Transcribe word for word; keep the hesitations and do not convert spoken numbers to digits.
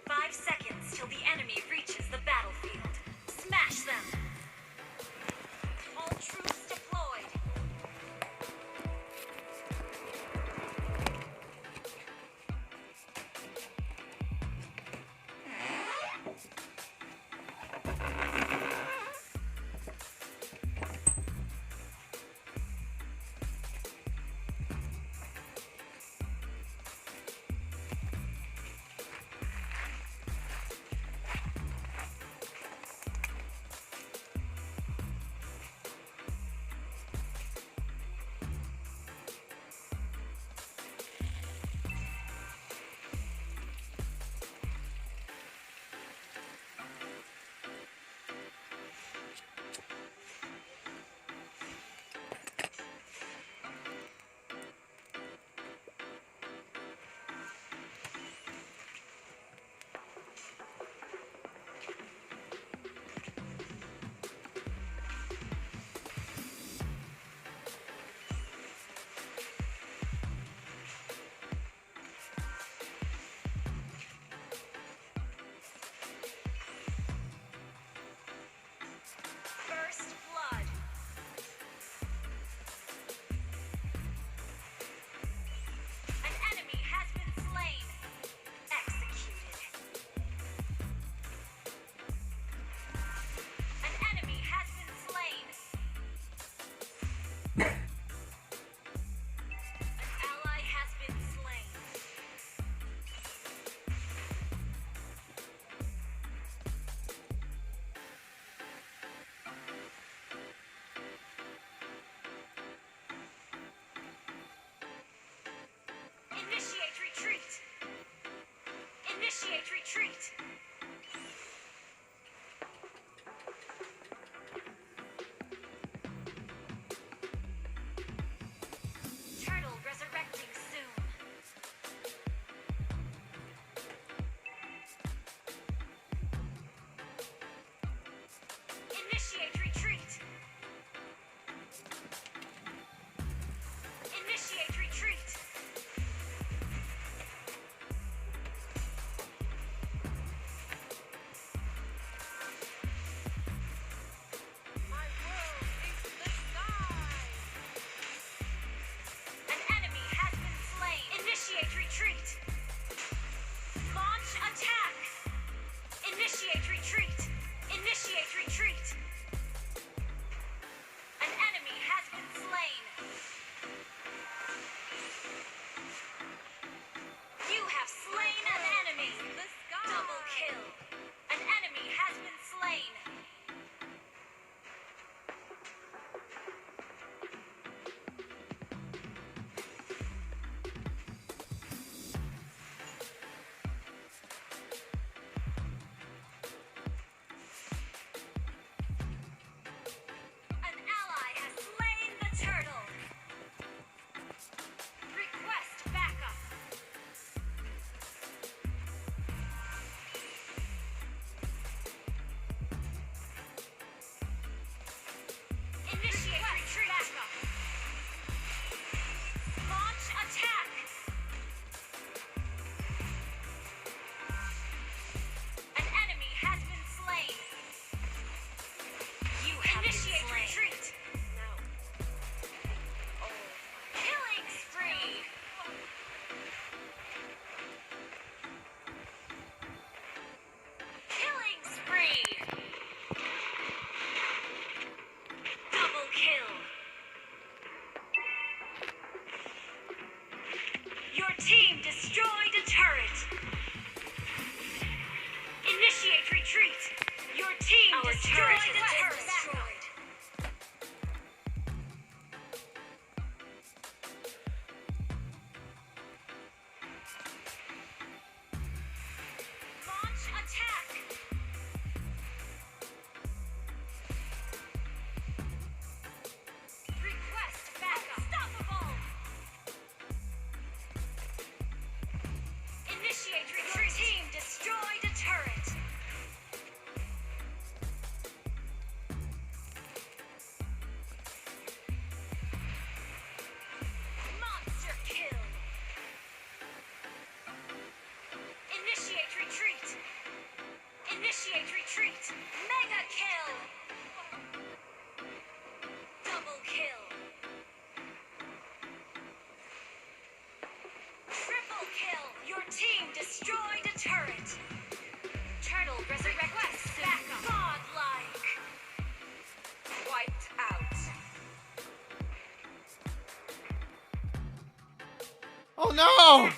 Five seconds till the enemy reaches the battlefield. Smash them! All troops deployed. First blood. An enemy has been slain. Executed. An enemy has been slain. An ally has been slain. Initiate retreat. Initiate retreat. Turtle resurrecting soon. Initiate retreat. Initiate retreat. My world is the sky. An enemy has been slain. Initiate retreat. Launch attack. Initiate retreat. Initiate retreat. An enemy has been slain. You have slain an enemy. Double kill. An enemy has been slain. Retreat. Mega kill. Double kill. Triple kill. Your team destroyed a turret. Turtle resurrects. Backup. Godlike. Wiped out. Oh no!